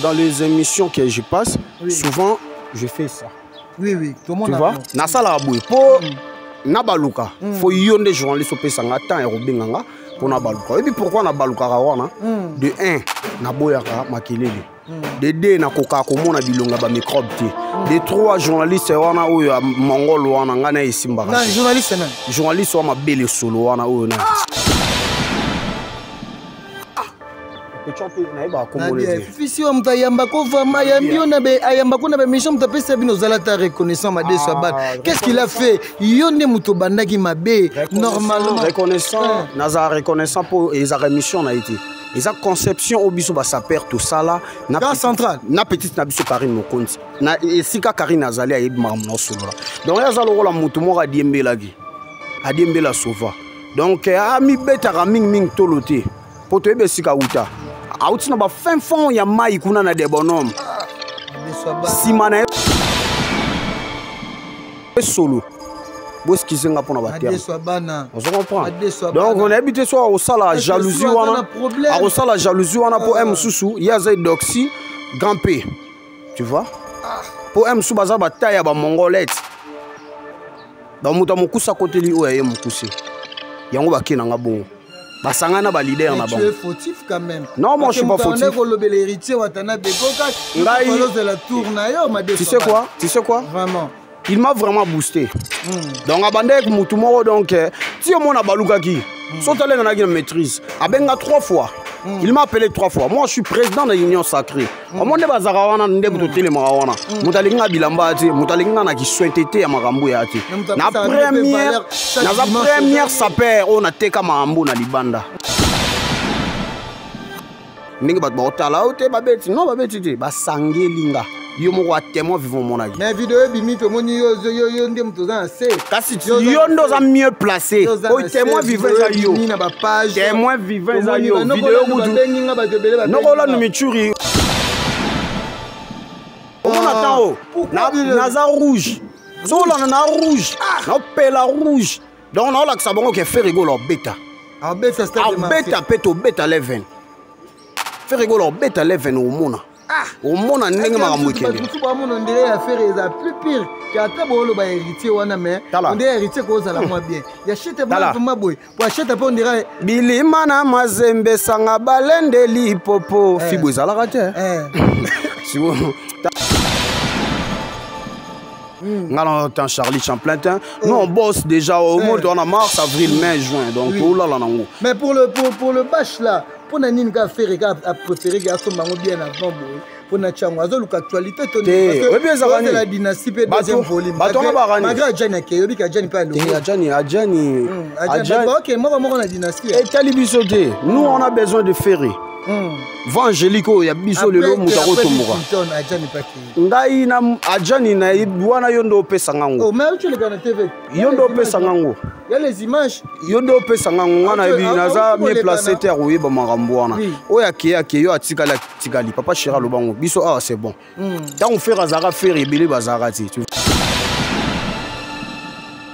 Dans les émissions que je passe, oui, souvent je fais ça. Oui, tout le monde. Tu vois, nasalaka boye mpo nabaluka. Faut yo nde journaliste opesanga temps ya kobenga nga mpo nabaluka. Oyebi pourquoi nabalukaka wana? De 1, naboyaka makelele. De 2, nakokaka komona bilonga bamicrobe te. De 3, journaliste wana oyo ya mongol wana, ngai na esimbaka. Na journaliste nani? Journaliste wa mabele solo wana oyo na Fisi oyo moto ayambako vraiment, ayambi yo, ayambako na baémission, moto apesa bino, ozala ta reconnaissant. Madeso ya bana, qu'est ce qu'il a fait? Yo nde moto obandaki mabe normalement. Reconnaissant, nazala reconnaissant mpo ezalaka émission na ye te, eza conception oyo biso basaper tosala. Na central. Na petite na biso Karine Mokonzi, na esika Karine azali, ayebi makambo na osolola. Donc ye aza lokola motu moko adiembelaki, adiembela sova. Donc amibetaka mingimingi tolo te, mpo toyebi esika auta, auti na bafin fond ya mai kuna na Debonhomme. Nsima na ye solo, boexcuser nga mpona baterme, ozo comprendre? Donc nayebi te so akosala jalousie wana, akosala jalousie wana mpo mosusu ye aza edoxy grand p, tu vois, mpo mosusu baza bataille ya bamongolete. Donc moto ya mokuse akoteli oyo aye mokuse, yango bake nanga bongo, basangana na baleader na bango. Fautif quand même. Non, moi je suis pas fautif. Kolobela Héritier Watanabe, ngai la tour na yo. Tu sais quoi, tu sais quoi? Vraiment. Il m'a vraiment boosté. Donc abandaki mutu moko, donc ti omona balukaki. So talenga naki na maîtrise, abenga trois fois. Il m'a appelé trois fois. Moi, je suis président de l'Union sacrée. Omoni nde bazalaka wana, nde totelemaka wana. Moto alingi nga bilamba te, moto alingi nga na kiswente te ya makambo ya te. Na première, naza première sapeur oyo nateka makambo na libanda. Ndenge bato baotala oyo te, babeti non, babeti te, basangeli nga. Yo moko a témoin vivant, omonaki. Mais video ebimi, tomoni yo nde moto oza na se. Kasi yo nde oza mieux placé. Oyo témoin vivant eza yo, témoin vivant eza yo. Video kutu nokolanu mituri, omona ntango naza rouge, sokolanda na rouge, naopela rouge. Donc naolakisa bango ke Ferre Gola obeta, abeta mpe tobeta 11. Ferre Gola obeta 11, omona, omona ndenge makambo ekende. Mosusu bamona ondire ya Ferre eza plus pire ke ata booloba Héritier wana, mais ondire Héritier kozala mwa bien ya shete vraiment boye po achete mpe ondire. Bilima na mazembe, sanga balendeli popo, fibo ezalaka te. Sikoyo nga na temps Charlie Chaplin te. Nous, on bosse déjà au mois de mars, avril, mai, juin, donc olala nango. Mais pour le bâche là, mpona nini kaka Ferre ka apréféré ke asomba yango bien avant boye? Mpona tiango azoluka actualité to oyebi ezalaka la dynastie mpe deuxième volume. Bato wana bakani malgré Adjani ake, oyebi ke Adjani mpe alongo. Adjani, Adjani. Adjani ok, moko moko na dynastie. Etali biso te. Nous, on a besoin de Ferre. Va Angélique oyo ya biso lelo, moto akotomboka ngai na Adjani na wana, yo nde opesanga ngo, yo nde opesanga ngo. Les images. Yo nde opesanga ngo. Nga nayebi, naza mieux placé te ya koyeba makambo wana. Oyo akeye, akeye, yo atikali, atikali. Papa chéri alobango biso awa, c'est bon. Ntango Ferre azalaka, Ferre ebele bazalaka te,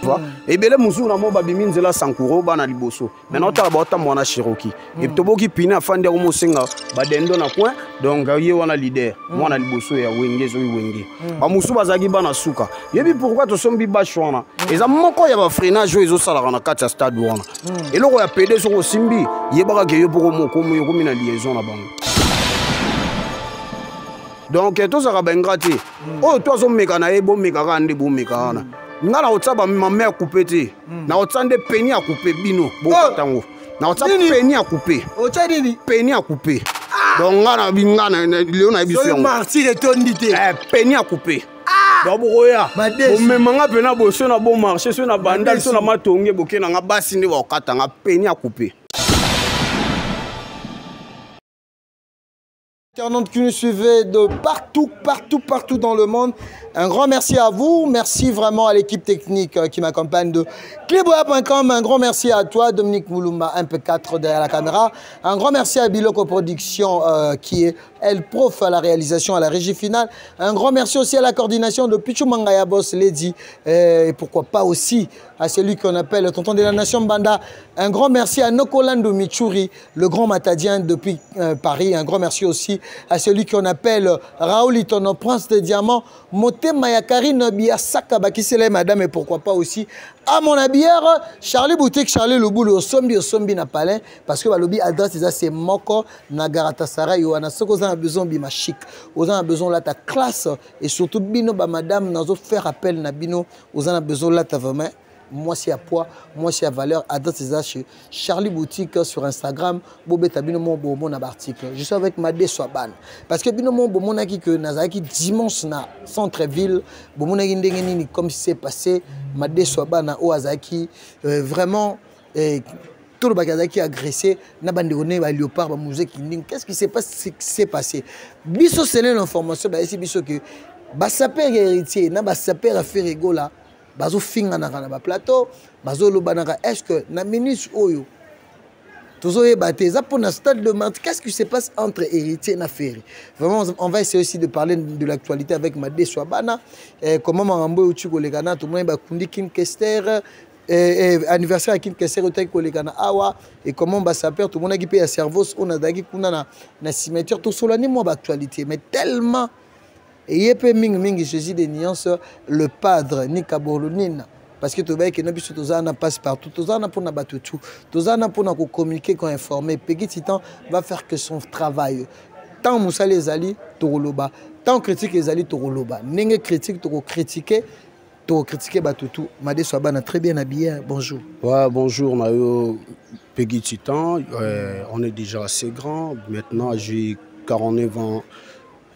vois, ebele mosusu na mo babimi nzela sankuro bana liboso. Maintenant otala, baotamboka na Cherokee et toboki pine, afandi yango, mosenga badendo na coin. Donc ye wana leader, mwana liboso ya Wenge, ezoki Wenge. Bamosusu bazalaki bana suka. Yebi pourquoi tosombi bâche wana? Eza moko ya bafreinage oyo ezosalaka na kati ya stade wana. Eloko ya pede, soki osimbi, yebaka ke yo poko mokomi, okomi na liaison na bango. Donc tozalaka baingrat te. Oyo to azomeka na ye, bomeka kaka nde bomeka wana. Nga na kotia bamame ya coupe te, na kotia nde peni ya coupe. Bino bokata yango, na kotia peni ya coupe. Otya nini? Peni ya coupe. Donc nga na nga lelo nayebi so yango. Martyr etondi te. Peni ya coupe. Donc bokoya bomema nga mpena boye, so na Bon Marché, so na Bandal, so na Matonge, boke na nga basi nde bakokata nga peni ya coupe. Internautes qui nous suivez de partout, partout, partout dans le monde. Un grand merci à vous. Merci vraiment à l'équipe technique qui m'accompagne de cleboa.com. Un grand merci à toi, Dominique Moulouma, MP4 derrière la caméra. Un grand merci à Biloko Production qui est elle prof à la réalisation, à la régie finale. Un grand merci aussi à la coordination de Pichou Mangaya Boss Lady. Et pourquoi pas aussi à celui qu'on appelle le tonton de la nation Banda. Un grand merci à Nokolando Michuri, le grand matadien depuis Paris. Un grand merci aussi à celui qu'on appelle Raoul Itono, prince des diamants, Motema ya Karine Biasaka Bakisele, madame, et pourquoi pas aussi à mon habilleur Charlie Boutique, Charlie Louboul, Osombi, Osombi na palais, parce que balobi adresse eza c'est moko na Galatasaray wana. Soki oza na besoin bima chic, oza na besoin lata classe, et surtout bino ba madame, nazo faire appel na bino, oza na besoin lata vraiment mwasi ya poids, mwasi ya valeur. Adresse eza chez Charlie Boutique sur Instagram. Bobeta bino mo bomona baarticle. Je suis avec Madeso Abana parce que bino mo bomonaki que nazalaki dimanche na centre ville, bomonaki ndenge nini comme s'est passé. Madeso Abana oyo azalaki vraiment tolobaki azalaki agressé na bandeko ne baléopard, bamusée kinding. Qu'est-ce qui s'est passé, s'est passé? Biso, selon l'information bayesi biso que basapeurs ya Héritier na basapeurs ya Ferre Gola bazofinganaka na baplateau, bazolobanaka. Est ce que na minute oyo tozoyeba te, eza mpona stade de Martyrs? Qu'est-ce qui se passe entre Héritier na Ferre? Vraiment, on va essayer aussi de parler de l'actualité avec Madeso Abana. Comment makambo euti koleka na tomoni bakundi King Kester, anniversaire ya King Kester otaki koleka na awa, et comment basapeurs tomonaki mpe ya Servos oyo nazalaki kuna na cimetière. Tosolani mwa baactualité, mais tellement eye mpe mingimingi Jésus de nuance, le padre Nika Borlonina, parce que tobayaki na biso toza na passe partout, toza na mpona bato tu, toza na mpona kocommuniquer, koinformer. Peggy Titan va faire que son travail. Tant mosala ezali, tokoloba. Tant critique ezali, tokoloba. Ndenge critique, tokocritiquer, tokocritiquer bato tu. Madeso Abana, très bien habillé, bonjour. Ouais, bonjour nayo Peggy Titan. On est déjà assez grand maintenant, j'ai 49 ans.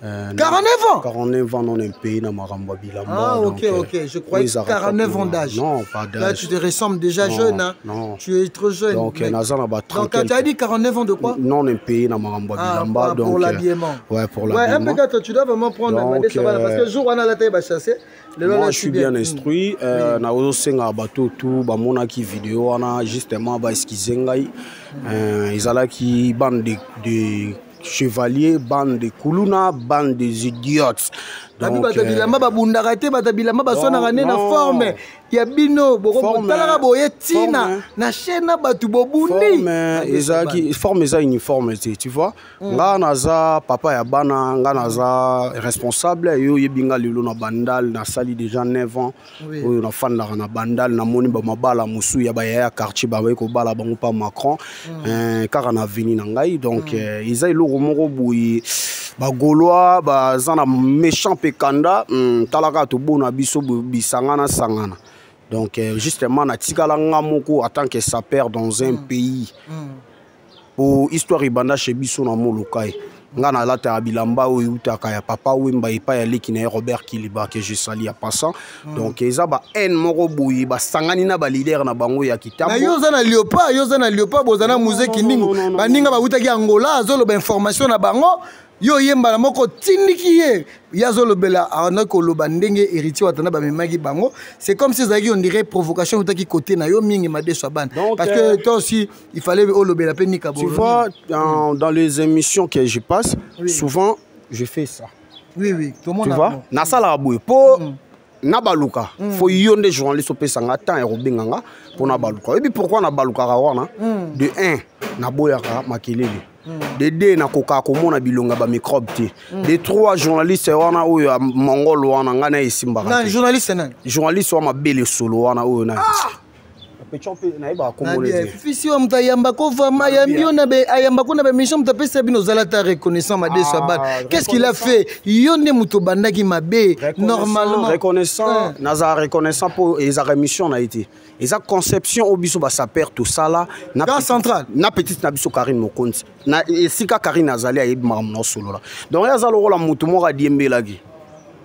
49 ans? 49 ans non impayé na makambo ya bilamba. Ah ok, ok, je croyais 49 ans d'âge. Non, pas d'âge. Là, tu te ressembles déjà. Non, jeune, hein. Non. Tu es trop jeune. Donc naza na ba 30. Donc tu as dit 49 ans de quoi? Non impayé na makambo ya bilamba. Donc pour l'habillement. Ouais, pour l'habillement. Ouais, un peu, tu dois vraiment prendre. Donc, parce que jour wana la taille va chasser. Moi, je suis bien instruit. Nazosenga bato tu bamonaki vidéo wana, justement baexcuser ngai. Ezalaki bande de chevalier, bande de kuluna, bande des idiotes. Donc bato bilamba babundaka te, bato bilamba baswanaka nde na forme ya bino. Bokotalaka boye ntina na chaîne na bato bobundi. Ezalaki forme, eza uniforme te, tu vois. Nga naza papa ya bana, nga naza responsable. Yo oyebi nga lelo na Bandal, nasali déjà 9 ans oyo nafandaka na Bandal. Namoni bamabala mosusu ya bayaya quartier babayi kobala bango pa Macron kaka na avenue na ngai. Donc eza eloko moko boye, bagaulois baza na méchant mpe kanda. Tala kaka, tobona biso bisangana sangana. Donc justement natikala nga moko en tant que sapeur dans un pays po histoire ebanda chez biso na Molokai. Nga nalataka bilamba oyo eutaka ya Papa Wemba epai ya leki na ye Robert Kiliba, que je sali ya passant. Donc eza ba haine moko boye, basangani na baleader na bango ya kitambo. Yo oza na léopard, yo oza na léopard, boza na Musée Kindingu. Baninga bawutaki Angola, azoloba information na bango. Yo oyembala moko otindiki ye, ye azolobela ana koloba ndenge Héritier Watana bamemaki bango. C'est comme si ezalaki, on dirait, provocation eutaki côté na yo mingi, Madeso Abana, parce que toi aussi, il fallait olobela mpe Nika. Tu vois, dans les émissions que je passe, souvent je fais ça. Oui, tout le monde. Tu vois, nasalaka boye mpo na baluka. Faut yo nde journaliste opesanga temps ya kobenganga mpo na baluka. Oyebi pourquoi na balukaka wana? De 1, naboyaka makelele. De 2, nakokaka komona bilonga bamicrobe te. De 3, journaliste wana oyo ya mongol wana, ngai na esimbaka. Journaliste nani? Journaliste wa mabele solo wana oyo nani, nayebaka kombo. Fisi wa moto ayambako vraiment, ayambi yo, ayambako na bamission. Moto apesa bino, ozala ta reconnaissant. Madeso Abana, qu'est-ce qu'il a fait? Yo nde moto obandaki mabe normalement. Reconnaissant, nazala reconnaissant mpo ezalaka émission na ye te, eza conception oyo biso basapeurs tosala. Central. Na petite na biso Karine Mokonzi, na esika Karine azali, ayebi makambo na osolola. Donc ye aza lokola motu moko adiembelaki,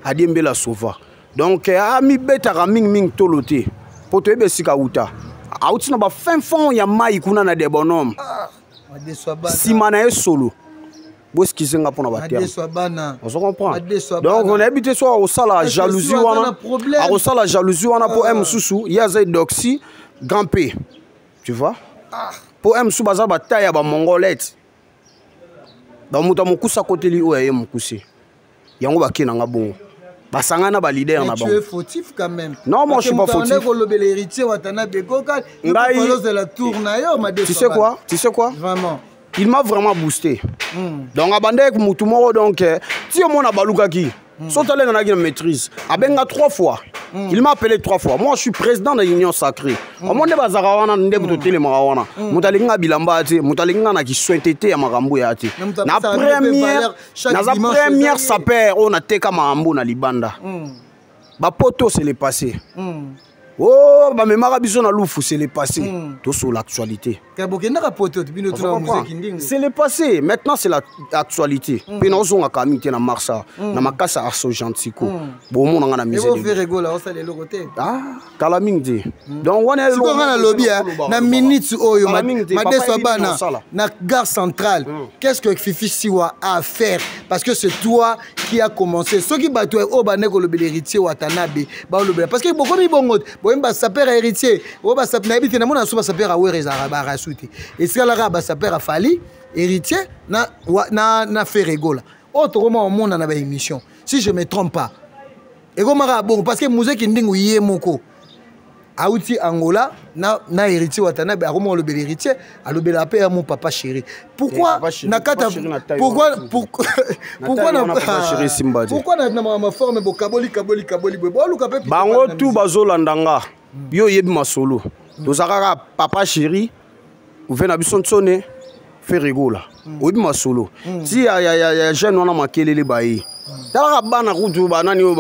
adiembela sova. Donc amibetaka mingimingi tolo te mpo toyebi esika auta, auti na bafin fond ya mai kuna na Debonhomme. Nsima na ye solo, boexcuser nga mpona baterme, ozo comprendre. Donc nayebi te so akosala jalousie wana, akosala jalousie wana mpo e mosusu ye aza edoxy grand p, tu vois, mpo e mosusu baza bataille ya bamongolete. Bamoto ya mokusa akoteli oyo aye mokuse, yango bake nanga bongo, basangana na baleader na bango. Tu es fautif quand même. Non, moi je suis pas fautif. Kolobela Héritier Watanabe koka. Ngai la tour na yo. Tu sais quoi? Tu sais quoi? Vraiment. Il m'a vraiment boosté. Donc abandaki mutu moko, donc ti omona balukaki so talenga naki na maîtrise, abenga trois fois. Il m'a appelé trois fois. Moi, je suis président de l'Union sacrée. Omoni nde bazalaka wana, nde totelemaka wana. Moto alingi nga bilamba te, moto alingi nga na kiswente te ya makambo ya te. Na première, naza première sapeur oyo nateka makambo na libanda. Bapoto, c'est le passé. Oh, bamemaka biso na lufu, c'est le passé. Toso l'actualité. C'est le passé, maintenant c'est l'actualité. Mpe naozongaka mingi te na marsa na makasa aso gentiko. Bomonanga na musée kala mingi te. Donc wana nga nalobi na minute oyo, madeso bana na gare centrale, qu'est-ce que Fifi Siwa a à faire? Parce que c'est toi qui a commencé. Soki bato oyo bande kolobela Héritier Watanabe, balobela parce que bokomi bongo, boyemi basapeur ya Héritier oyo nayebi te. Namona so basapeur ya Wera ezalaka barasu te, esikalaka basapeur ya Fally, Héritier na Ferre Gola oyo tokoma omona na baémission. Si je me trompe pas, ekomaka bongo parce que muzeki ndingu ye moko auti Angola na Héritier Watanabe, akoma olobela Héritier, alobela mpe ya mon papa chéri. Pourquoi na kata, pourquoi na maforme bokaboli kaboli kaboli boye, boluka mpe? Bango tu bazolanda nga, yo oyebi masolo. Toza kaka papa chéri ove na biso ntsone Ferre Gola, oyebi masolo ti ya jeune wana makelele baye. Talaka bana kutu banani oyo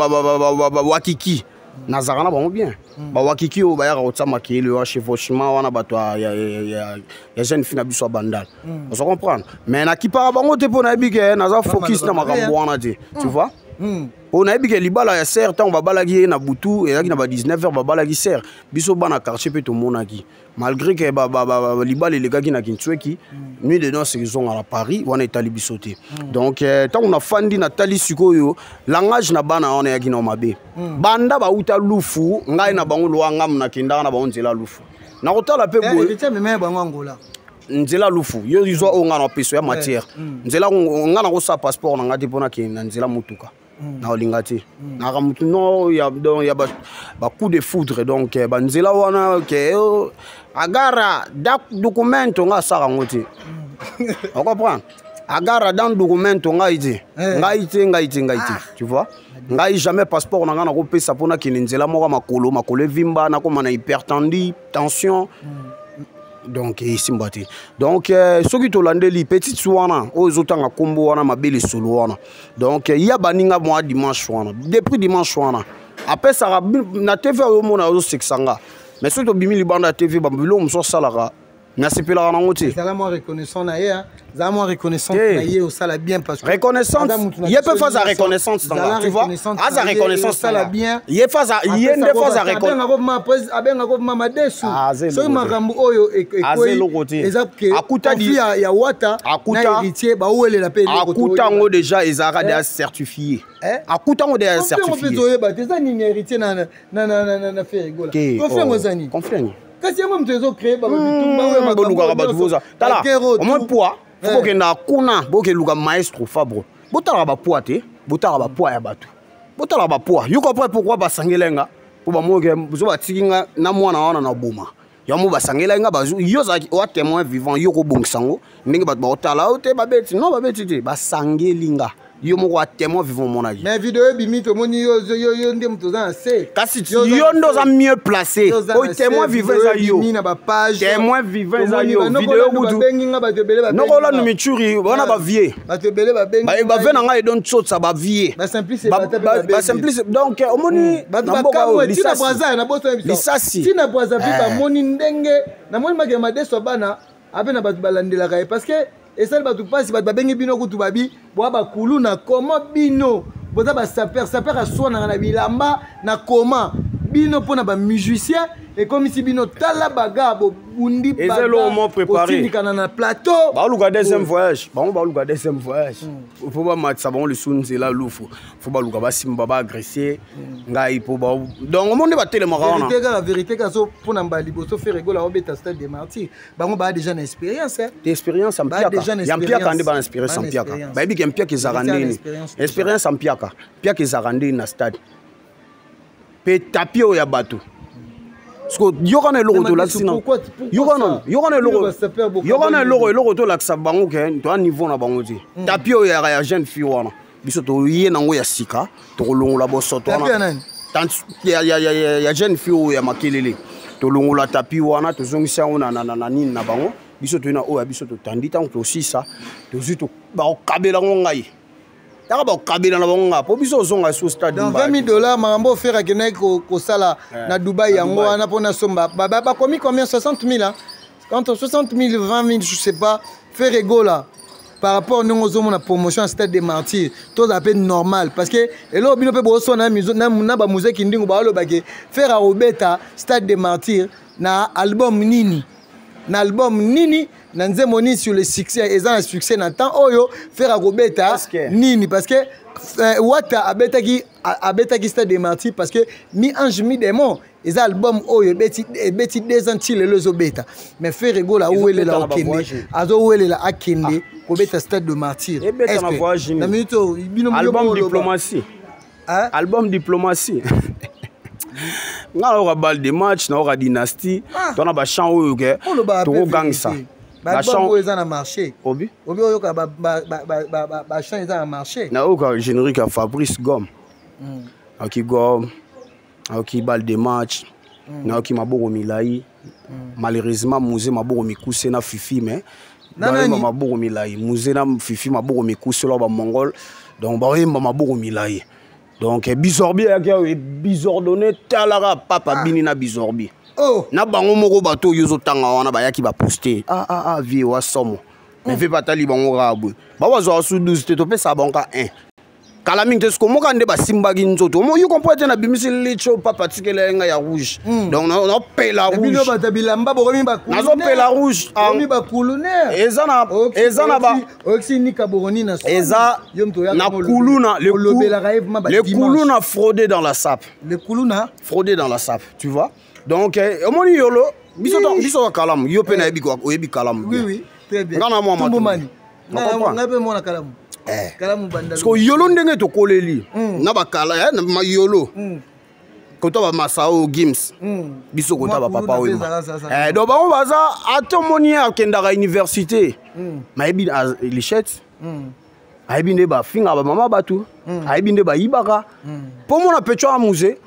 wakiki, nazalaka na bango bien. Bawakiki oyo bayaka kotia makelele wa chevauchement wana, bato ya jeune fille na biso ya Bandal, ozo comprendre. Mais nakipaka bango te mpo nayebi ke naza focus na makambo wana te, tu vois. Mpo nayebi ke libala ya sœur, ntango babalaki ye na butu, ezalaki na ba 19 heures babalaki sœur. Biso bana quartier mpe tomonaki, malgré ke libala elekaki na Kintsweki, nuit de noce ezonga na Paris wana, etali biso te. Donc ntango nafandi, natali sikoyo langage na bana wana eyaki na mabe. Banda bauta lufu, ngai na bango loa ngamu nakendaka na bango nzela lufu, nakotala mpe boye nzela lufu. Yo zwa oyo ngai na peso ya matière nzela, ngai nakosala passeport na ngai te mpo nakende na nzela motuka. Naolinga te, naka mutu no ya, donc ya ba coup de foudre. Donc banzela wana ke agara da documento, nga asala yango te, ocomprendre? Agara dans documento, ngai te, ngai te, ngai te, ngai te, tu vois. Ngai jamais passeport na ngai nakopesa mpo nakende nzela moko ya makolo, makolo evimba, nakóma na hypertendu, tension. Donc esimba te. Donc soki tolandeli petite wana oyo ezotanga nkombo wana mabe, lisolo wana, donc ya baninga mwa dimanche wana, depuis dimanche wana apesaka na TV oyo omona azosekisa nga. Mais soki tobimi libanda ya TV, biloko mosusu asalaka, nasepelaka nango te. Zala mwa reconnaissant na ye, zala mwa reconnaissante na ye, osala bien parce que Reconnaissante, ye mpe faza reconnaissance nanga, tu vois, aza reconnaissance osala bien. Ye faza, ye nde faza. Abengako mama desu. Soki makambo oyo eloko te. Eza ke ya Wata na Héritier baowelela mpe. Akuta yango déjà, ezalaka déjà certifié. Akuta yango déjà certifié. Toyeba te eza nini Héritier na Ferre Gola, conflit yango eza nini? Conflit nini? Kasi yango moto ezocrée. Bolukaka bato boza tala omoi poids, fo bokendaka kuna, bokeluka maestro Fabre. Botalaka bapoids te, botalaka bapoids ya bato, botalaka bapoids. Yo comprend pourquoi basangeli nga? Mpo bamoke zo batiki nga na mwana wana na boma yango, basangelaki nga. Yo ozalaki oa témoin vivant, yo kobongisa yango ndenge bato baotala oyo te. Babeti non, babeti te, basangeli nga. Yo moko a témoin vivant, omonaki. Mais video ebimi, tomoni yo, yo nde moto oza na se. Kasi yo nde oza mieux placé. Oyo témoin vivant eza yo, témoin vivant eza yo. Video kutu nokolanda mituri wana, bavie. Bato ebele babengi. Bave na ngai edo ntsotsa bavie, basimplice. Donc omoni na mboka oyo lisasi. Ntina Brazzaville, bamoni ndenge namoni makema madeso ya bana ape na bato balandelaka ye parce que esali bato mpasi. Bato babengi bino kutu, babi boya bakulu na koma, bino boza basapeur. Sapeur aswanaka na bilamba na koma, bino mpona bamusicien ekomisi bino. Tala baga bobundi otindikana na plateau. Baluka deuxième voyage, bango baluka deuxième voyage fo bamatisa bango lisu nzela lufu, fo baluka basimba baagresse ngai mpo donc omoni nde batelemaka wana. Kaka vérité kaka, so mpona mbala liboso Ferre Gola obeta Stade de Martyr, bango baa déjà na expérience. Expérience ya mpiaka, ya mpiaka nde bana expérience ya mpiaka. Bayebi ke mpiaka ezalaka ndeni. Expérience ya mpiaka, mpiaka ezalaka ndeni na stade mpe tapis oyo ya bato. Parce que yoka na eloko tolakisi na yoka na eloko, yoka na eloko, eloko tolakisa bango ke toa niveau na bango te. Tapis oyo yaka ya jeune fille wana, biso toye nango ya sika, tokolongola bosoto wana ya jeune fille oyo ya makelele. Tolongola tapis wana, tozongisi yango na nini na bango. Biso toye na oyo ya biso, totandi. Ntango tosisa, tozwi, bakokabela ngo ngai, taka bakokabela na bango nga mpo biso ozonga so stade. Donc 20 000 $, makambo ofere akendaki kosala na Dubai, yango wana mpona somba. Bakomi combien? 60 000, hein? Entre 60 000, 20 000, je sais pas. Ferre Gola, par rapport ndenge ozomona promotion ya Stade des Martyrs, tozala mpe normal, parce que eloko bino mpe bozosona na bamuzeki, ndingo baolobake Ferre akobeta Stade des Martyrs na album nini, na album nini, na nzembo nini sur le succès, eza na succès na temps oyo, Ferre akobeta nini? Parce que Wata abetaki Stade des Martyrs parce que Mi-ange mi-démon eza album oyo ebeti 2 ans, ti lelo ezobeta. Mais Ferre Gola awelela okende, azowelela akende kobeta Stade de Martyr. Na minute oyo bino, album Diplomatie, album Diplomatie, nga nayoka Balle de match, nayoka Dynastie, to na bachant oyo ke tokogangisa. Bachant oyo eza na marché. Obi. Obi, oyoka bachant eza na marché. Nayoka générique ya Fabrice Gomme, nayoki Gomme, nayoki Balle de match, nayoki Maboko milai. Malheureusement Musée maboko mikuse na Fifi, mais bayemba Maboko milai. Musée na Fifi, Maboko mikuse lo bamongol, donc bayemba Maboko milai. Donc Bizorbi ayaki ayo bizordonné, talaka papa bini na Bizorbi. Oh. Na bango moko, bato oyo ozotanga wana bayaki baposte. Ah ah ah, vie wa somo, mais ve batali bango kaka boye, bao bazwaka su 12 te, topesaka bango ka 1 kala mingi te. Siko moka nde basimbaki nzoto omo yo comprend te. Nabimisi licho, papa atikela ye ngai ya rouge, donc naopela rouge. Bato bilamba bokomi. Nazopela rouge. Bakulunere. Eza na ba Oyokisi nika boroni na Eza na kuluna, le kuluna fraude dans la sape. Le kuluna. Fraude dans la sape, tu vois. Donc omoni yolo, biso kalamu, yo mpe nayebi, oyebi kalamu. Oui, très bien. Nga na mwa. Mani ngai mpe mwana kalamu. Kalamu banda. Parce que yolo, ndenge tokoleli na bakala mayolo, kota bamasa oyo Gims, biso kota bapapa oyo. Donc bango baza, ata omoni ye akendaka université, mayebi lichette, ayebi nde bafingaka bamama bato, ayebi nde bayibaka. Mpo mona pecho ya Musée,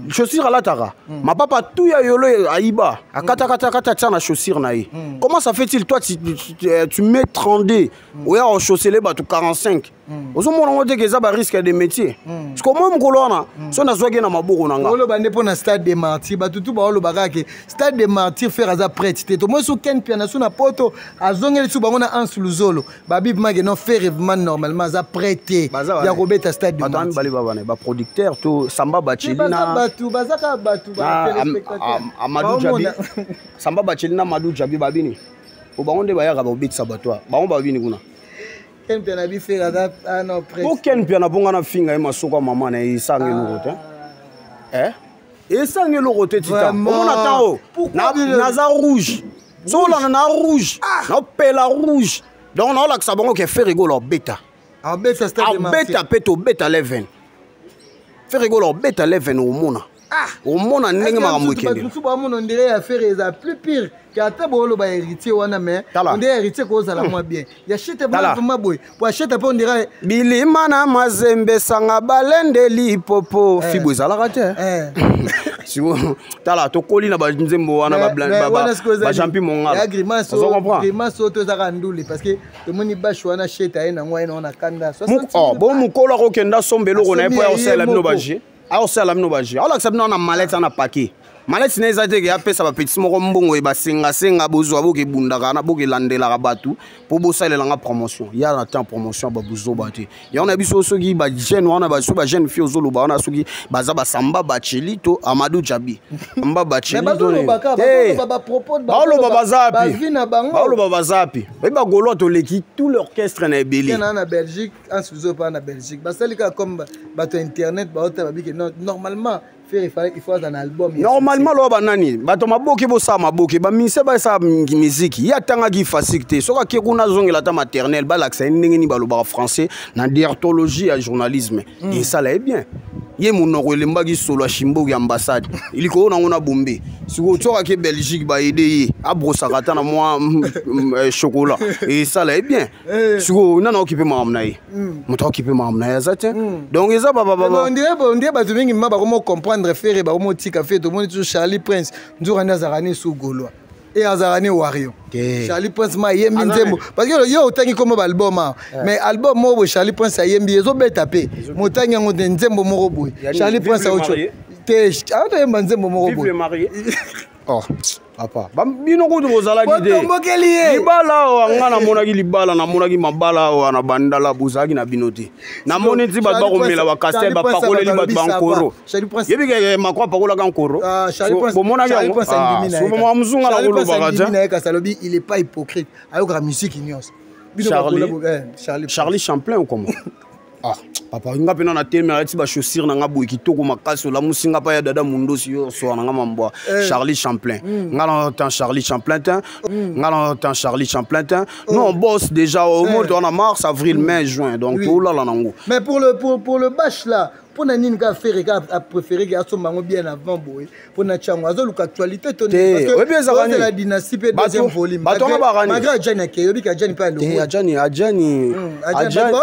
chaussure alataka mapapa tu ya yolo, ayiba, akatakata atia na chaussure na ye. Comment ça fait-il, toi tu mets 32, oya ochaussele bato 45? Ozomona ngo te ke eza barisque de métier. Parce que moi, mokolo wana so nazwaki ye na maboko na nga. Oloba nde mpo na Stade de Martyr, bato tu baoloba kaka ke Stade de Martyr, Ferre aza prête te. Tomoi so Ken Piana so na poto azongeli so bango na Anse Luzolo, babi make non, Ferre vraiment normalement aza prêt te ya kobeta Stade de Bato Martyr. Mibale babana baproducteur to Samba Bacheli na Bato baza kaka bato. Amadou Jabi, Samba Bacheli na Amadou Jabi, babini po bango nde bayaka babetisa bato a bango, babini kuna. Ken Piana bi Ferre aza ah non prêt. Po Ken Piana mpo nga na finga ye masoko ya mama na ye, esanga eloko te, esanga eloko te. Tita omona tan o naza rouge, so olanda na rouge, naopela rouge, donc naolakisa bango ke Ferre Gola obeta. Abeta. Mpe tobeta 11, Ferre Gola obeta 11, omona, omona ndenge makambo ekende. Mosusu bamona ondire ya Ferre eza plus pire ke ata booloba Héritier wana, mais ondire Héritier kozala mwa bien ya Shete vraiment boye po Ashete mpe ondire. Bilima na mazembe sanga balende lipopo fibo ezalaka te. Siko tala, tokoli na banzembo wana, bajampi mongala. Grimace oyo tozaka ndule, parce que tomoni bashe wana, Shete aye nango, aye nango na kanda. Bo mokolo akokenda somba eloko na ye mpo akosalela bino baje, akosalela bino baje, aolakisa bino na malete, ana paquet malete na eza te ke apesa bapetits moko mbongo e basengasenga, bozwa bokebundaka na bokelandelaka bato mpo bosalelanga promotion ya na temps promotion babuzoba te. Yango na biso, soki bajeune wana, soki bajeune fille ozoloba wana, soki baza basamba Bacheli to Amadou Jabi mba Bacheli, baoloba baza api, baoloba baza api, oyebi bagaulois toleki tout l'orchestre na ebele. Na Belgique, ansuzo pa na Belgique basali kaka comme bato internet baotala, babike normalement Ferre il faut aza na album. Normalement loba banani bato maboke bosala maboke, bamise basala miziki. Ye atangaki fasike te, soki ake kuna azongela ata maternel, balakisa ye ndenge nini balobaka français na déontologie ya journalisme, esala ye bien. Ye monoko elembaki solo ya shimboki ambassade likolo nango na bombe. Sikoyo tiokaki Belgique, baede ye abrosaka ata na mwa chocolat, esala ye bien. Sikoyo nana okipe makambo na ye? Moto aokipe makambo na ye aza te. Donc eza ondire bato mingi ma bakomo comprendre Ferre, bakomotika Ferre. Tomoni toujours Charlie Prince, nzoka nde azalaka ne su Gaulois e azalaka ne Warrior. Charlie Prince ma ayembi nzembo, parce que yo otangi kombo baalbum awa, mais album moko boye Charlie Prince ayembi ezobeta mpe motangi yango te. Nzembo moko boye Charlie Prince auti te, aotoyemba nzembo moko boye. Oh, papa, bino kutu bozalaki te. Otombokeli ye. Libala awa, nga namonaki libala, namonaki mabala awa na Bandala, bozalaki na bino te. Namoni ti bato bakomela bacastel, bapakoleli bato bankoro. Yebi ke Macron apakolaka nkoro, bomonaki yango. Mozunga na kolobaka te. Kasi alobi il est pas hypocrite, ayokaka musique nyonso. Charlie, Charlie Champlain ou comment? Ah papa, nga mpena na telemi, alati bachaussure na nga boye kitoko makasi, olamusi nga pa ya dada mundosi, yo osoa na nga mambwa. Charlie Champlain, nga na tan Charlie Champlain te, nga na tan Charlie Champlain te. Non, boss, déjà au mois wana mars, avril, mai, juin, donc tolala nango. Mais pour le bâche là, mpo na nini kaka Ferre ka apréféré ke asomba yango bien avant boye mpo na tiango? Azoluka actualité to la dynastie mpe deuxième volume, malgré Adjani ake, yobi ke Adjani mpe alongo. Adjani, Adjani.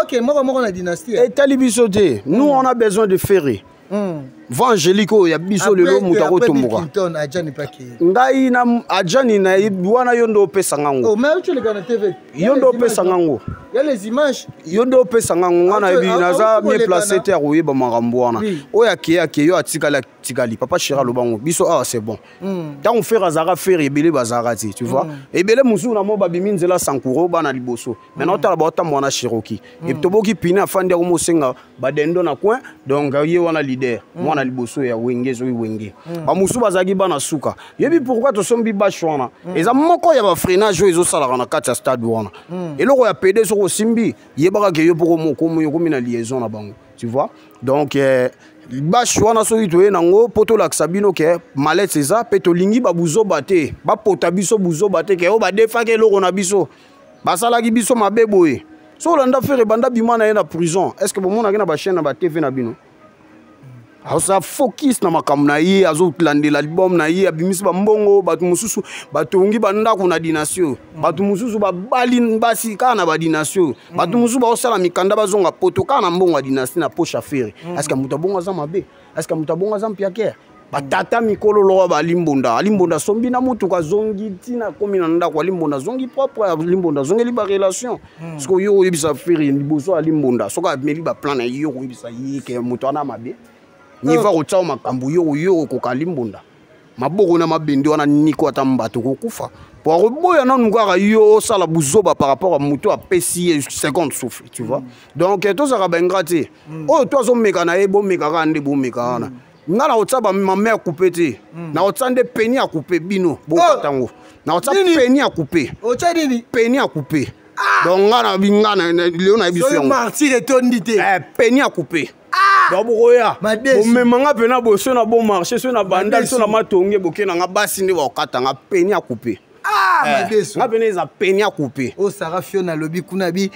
Ok, moko moko na dynastie. Etali biso te. Nous, on a besoin de Ferre. Va Angélique oyo ya biso lelo, moto akotomboka. Ngai na Adjani na wana, yo nde opesanga ngo, yo nde opesanga ngo. Yo nde opesanga ngo. Nga nayebi, naza mieux placé te ya koyeba makambo wana. Oyo akeye, akeye, yo atikali, atikali. Papa chéri alobango biso awa, c'est bon. Ntango Ferre azalaka, Ferre ebele bazalaka te, tu vois. Ebele mosusu na mo babimi nzela Sankuro, bana liboso. Maintenant otala baotambola na Cherokee, toboki pine, afandi, yango mosenga badendo na coin. Donc ye wana leader, mwana liboso ya Wenge. Soki Wenge, bamosusu bazalaki bana suka. Yebi pourquoi tosombi bâche wana? Eza moko ya bafreinage oyo ezosalaka na kati ya stade wana. Eloko ya pede, soki osimbi, yebaka ke yo mpo okomi na liaison na bango, tu vois. Donc bâche wana, soki toye nango mpo tolakisa bino ke malete eza mpe, tolingi babuzoba te, bapota biso buzoba te ke oyo badefaki eloko na biso, basalaki biso mabe boye. So olanda Ferre, banda bima na ye na prison, est ce que bomonaki na bachaîne na batv na bino aza focus na makambo na ye, azolandela album na ye, abimisi bambongo? Bato mosusu batongi bandako na dynastie oyo, bato mosusu babali basi kaka na badynastie oyo, bato mosusu baosala mikanda bazonga poto kaka na mbongo ya dynastie na poche ya Ferre. Est ce que moto abongo aza mabe? Est ce que moto abongo aza mpiakere? Batata mikolo lokola balimbonda, alimbonda asombi na motuka, azongi ntina, akomi na ndako, alimbonda azongi propre, alimbonda azongeli barelation. Soki yo oyebisa Ferre liboso alimbonda, soki ameli baplan na ye, yo koyebisa ye ke moto wana mabe niva kotia makambo, yo okoka alimbonda maboko na mabende wana niko ata mbato kokufa po akoboya nanu kaka yo osala buzoba par rapport à moto apesi ye seconde souffle, tu vois. Donc tozalaka baingrat te. Oyo to azomeka na ye, bomeka kaka nde bomeka wana. Nga na kotia bamame ya coupe te, na kotia nde peni ya coupe. Bino bokata yango, na kotia peni ya coupe. Otya nini? Peni ya coupe. Donc nga na nga lelo nayebi biso yango. Martyr etondi te. Peni ya coupe. Donc bokoya bomemanga mpena boye, so na bon marché, so na Bandal, so na Matonge, boke na nga basi nde bakokata nga peni ya coupe. Nga pene eza peni ya coupe. Oyo Sara Fiona alobi kuna, bi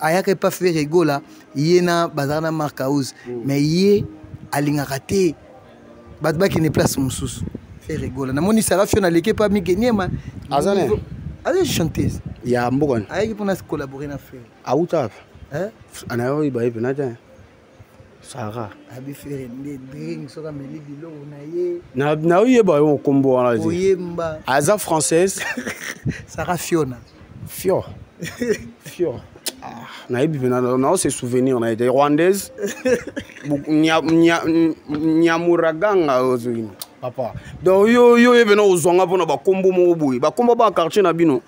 ayaka epa Ferre Gola, ye na bazalaka na Mark House, mais ye alingaka te bato bakende place mosusu. Ferre Gola, namoni Sara Fiona aleki epa Mike Niema. Aza ne? Aza chanteuse. Ya mboka. Ayaki mpona collaborer na Ferre. Auta anayoyeba ye mpena te, Sara. Abi Ferre nde drink, soki ameli biloko na ye. Nayoyeba yo nkombo wana te. Oyemba. Aza française? Sara Fiona. Fio Fio, nayebi mpe nao se souvenir na ye te. Rwandaise, Nyamuraganga ozwi papa. Donc yo ye mpena ozwanga mpona bakombo moko boye, bakombo ba quartier na bino,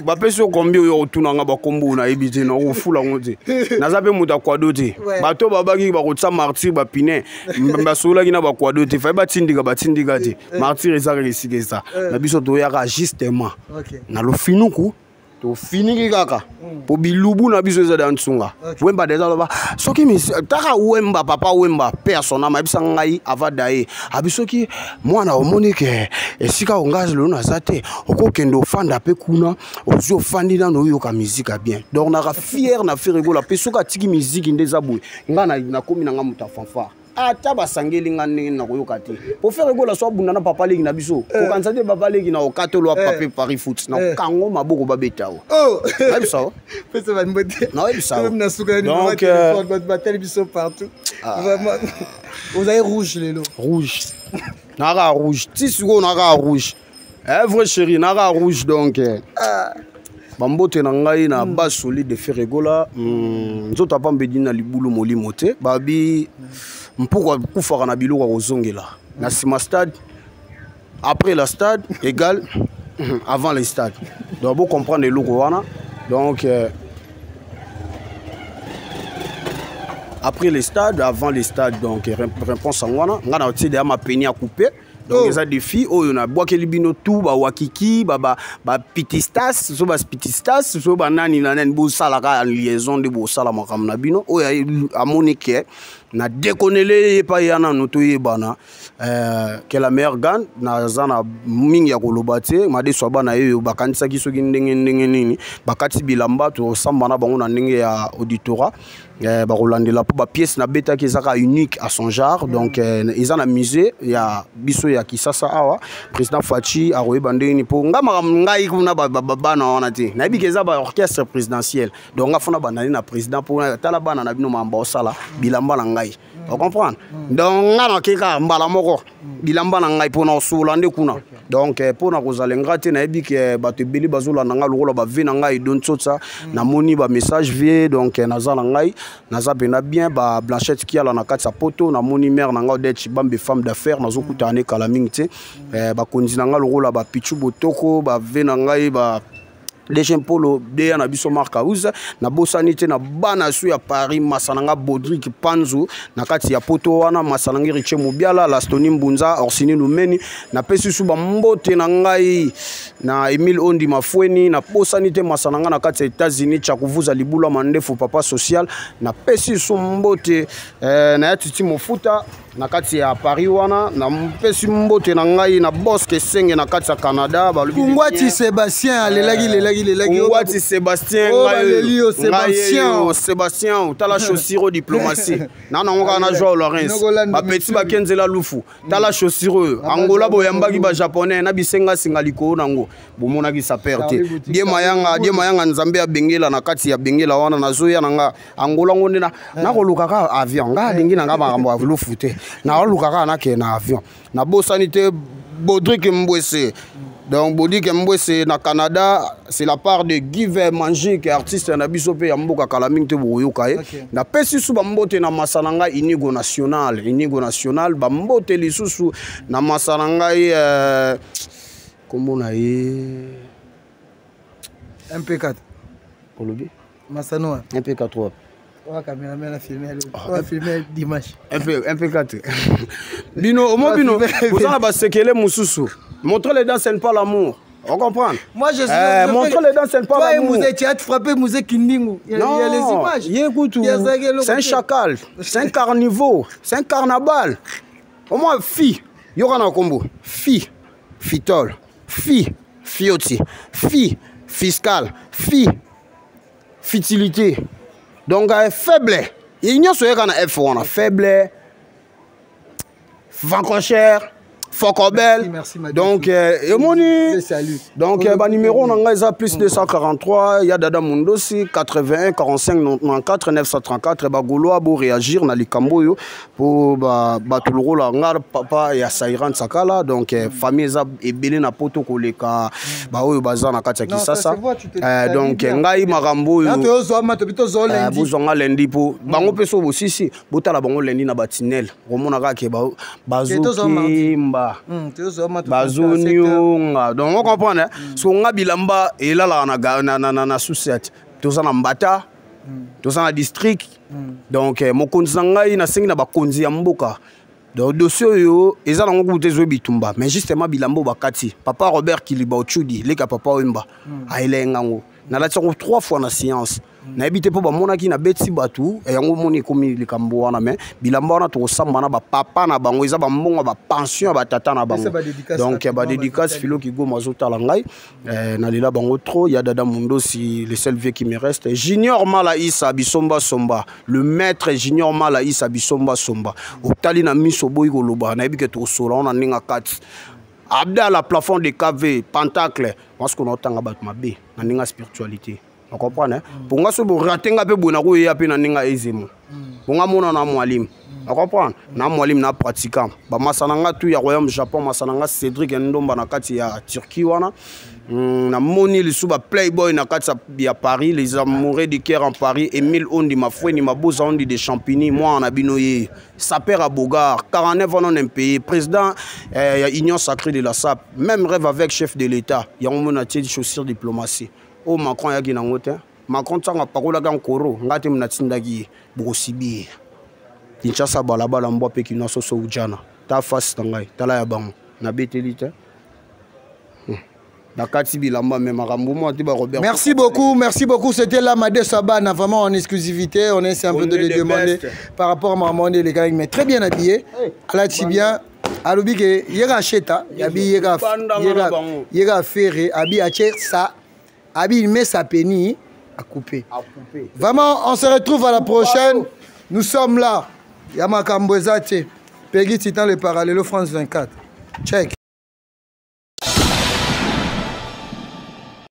bapesi yo kombi oyo otunanga bakombo nayebi te, nakofula yango te. Naza mpe moto akwado te. Bato babaki bakotia martyr bapine, basololaki na bakwado te, fai batindika, batindika te. Martyr eza kaka esika eza na biso, toyaka justement na lofinuku, tofiniki kaka po bilubu na biso eza da ntsunga. Wemba deja aloba soki taka Wemba, papa Wemba pe ya son âme, ayebisa ngai avada ye, abi soki mwana omoni ke esika onga lelo naza te, okokende ofanda mpe kuna, ozwi ofandi nano, oyoka musique ya bien. Donc naka fier na Ferre Gola mpe soki atiki musique nde eza boye, ngai nakomi nanga moto ya fanfare. Ata basangeli nga ndenge nakoyoka te. Po Ferre Gola so abunda na papa leki na biso, kokanisa te papa leki na okatolo pape Paris foot na kango maboko babeta o. Oh, nayebisa o. Pesa ba mbote. Nayebisa o. Na suka ni Donc, batali biso partout. Vraiment, ozali rouge lelo. Rouge. Naka rouge. Ti sikoyo naka rouge. Eh, vrai chéri, naka rouge donc. Bambote na ngai na base solide de Ferre Gola, nzoto apambedi na libulu molimo te, babi mpuku akufaka na biloko ya kozongela na nsima stade, après la stade égale avant le stade. Donc bo comprendre eloko wana. Donc après le stade, avant le stade, donc réponse en wana nga na otie deya mapeni ya couper. Donc eza défi oyo na bwakeli bino tout, ba wakiki, ba pitistas, so ba spitistas, so ba nani na nani, bosalaka en liaison nde bosala makambo na bino. Oyo amoni ke na déconnele ye pa ya nanu toyebana, que la meilleure gagne. Naza na mingi ya koloba te. Madeso ya bana oyo bakanisaki soki ndenge ndenge nini bakati bilamba, tosamba na bango na ndenge ya auditorat. Bakolandela mpo bapièce nabetaki ezaka unique à son genre. Donc eza na musée ya biso ya Kisasa awa. Président Fatshi akoyeba ndenge nini mpo nga makambo ngai kuna bana wana te, nayebi ke eza baorchestre présidentiel. Donc nga fona bandani na président mpo tala bana na bino makambo osala bilamba na ngai, ocomprendre? Donc nga nake kaka mbala moko bilamba na ngai mpona osola nde kuna. Donc mpona kozala ingrat te, nayebi ke bato ebele bazolanda ngai lokola bave na ngai Edo Ntsotsa, namoni bamessage vie. Donc naza na ngai, naza mpena bien. Ba Blanchette Kiala na kati ya Poto, namoni mare na ngai Odette Chibambe, femme d'affaires, nazokutana ne kala mingi te. Bakonzi na ngai lokola bapichu Botoko, bave na ngai ba DG Mpolo deya na biso Mark House, nabosani te na bana su ya Paris, masa na nga Baudric Panzu na kati ya Poto wana, masa na ngai Richie Mubiala, Lastoni Mbunza, Orsini Lumeni, napesi su bambote na ngai na Emile Ondi Mafweni, nabosani te masa na ngai na kati ya États-Unis, Tchakuvuza Libula Mandefu, papa social, napesi su mbote na ya Titi Mofuta na kati ya Paris wana, napesi mbote na ngai na Bosque Senge na kati ya Canada, balobi Kungwati Sébastien alelaki lelaki lelaki. Kungwati Sébastien, Oh, ngai baleli yo, oyo, Sébastien. ngai oyo, Sébastien, tala chaussure diplomatie na nango kaka na Joao Lawrence, Nokolanda bapeti monsieur. bakenzela lufu, tala chaussure oyo Angola boyambaki ba japonais na bisenga singa likolo nango bomonaki saper te. Charlie Boutique, Die mayanga, die mayanga, Nzambe abengela na kati ya bengela wana, nazoya na nga Angola ngo nde nakoluka kaka avion, nga alingi na nga makambo ya lufu te, naoluka kaka nakende na avion. Nabosani te Baudric Mbwese. Donc Baudric Mbwese na Canada, c'est la part de Give Magic, artiste na biso pe ya mboka, kala mingi te bokoyoka ye. Napesi su bambote na masa na ngai Inigo National, Inigo National, bambote lisusu na masa na ngai kombo na ye MP4. Olobi? Masano. MP4 wapi? Oyo cameraman a filmé, oyo a filmé dimanche. MP, MP4 bino omo bino boza na basekele mosusu. Montrer les dents, ce n'est pas l'amour. On comprend? Moi, je suis. Montrer les dents, ce n'est pas Toi et l'amour. Mouzé, tu as frappé Mouzé Kindingu. Non, Il y a les images. Ye kutu, Il y a ça qui est le c'est un côté. chacal, c'est un carnivore, c'est un carnaval. Au moins, fi, il y aura un combo. Fi, fitol, fi, fioti, fi, fiscal, fi, futilité. Donc, faible. Il y a un F, on a faible, vancochère, Focobel. Merci, merci, madame. Donc, emoni. Je salue. Donc, ba numéro na ngai eza plus 243, ya Dada Mundosi, 81 45 94 934. Ba Gaulois bo réagir na likambo oyo po ba bato lokola nga papa ya Sairan Sakala. Donc famille eza ebele na Poto koleka ba oyo baza na kati ya Non, ça Kisasa. se voit, tu te salues Donc bien. ngai makambo oyo Là, tu ozwa ma, tu ozwa lundi. Bozwanga lundi po bango mpe so bosisi botala bango lundi na batinel komona kaka ke Ke tozwa mardi. bazokimba, Tu ozwa ma, tu bazonionga. Donc on comprendre, hein? So nga bilamba elalaka na sous-sept, toza na mbata, toza na district. Donc mokonzi na ngai, nasengi na bakonzi ya mboka, donc dossier oyo eza nango kutu te, ezwi bitumba, mais justement bilamba oyo bakati papa Robert Kiliba Ochudi, leka papa Wemba, ayelenga yango, nalati yango trois fois na science. Nayebi te mpo bamonaki nabeti bato yango, omoni ekomi likambo wana. Mais bilamba wana tokosamba na bapapa na bango, eza bambongo ya bapension ya batata na bango. Donc badédicace, Filo Kigoma azotala ngai, nalela bango trop. Ya Dada Mundosi, le seul vieux qui me reste, Junior Mala Isa Bisomba Somba, le maître Junior Mala Isa Bisomba Somba, otali na miso, boyi koloba, nayebi ke tokosola wana ndenge kati. Abdala plafond de KV Pentacle, parce qu'on otanga bato mabe na ndenge ya spiritualité, ocomprendre? Mpo nga so borate nga mpe boye, nakoyeya mpe na ndenge ya ezemo, mpo nga mona na mwalimu, ocomprendre? Na mwalimu na pratiquant, bamasa na nga tu ya royaume Japon, masa na nga Cédrik Ndomba na kati ya Turquie wana. Namoni lisusu baplayboy na kati ya Paris, les amoureux du cœur en Paris, Emile Ondi Mafweni, Maboza Ondi de Champigny, mwana na bino ye saper à Bogar, 49 ans non impayé, président ya Union sacrée de la SAP, même rêve avec chef de l'État. Yango mona tie chaussure diplomatie oyo Macron ayaki nango te. Macron ntango apakolaki nkoro ngai te, natindaki ye. Bokosibi ye Kinshasa, balabala mbwa mpe kino soso ujana ta face na ngai, tala ya bango nabeteli te, nakati bilamba me makambo mwa te barobert. Merci beaucoup, merci beaucoup. C'était là Madé Sabana, vraiment en exclusivité. On essaie un peu de les demander par rapport à Maman les gars, mais très bien habillé. Alati bien. Alobi ke yera cheta, yabi yera yera yera ferré, abi ache ça, abi il met sa pénis à couper. À couper. Vraiment, on se retrouve à la prochaine. Nous sommes là. Yamakambo Ezate. Peggy Titan le Parallelo France 24. Check.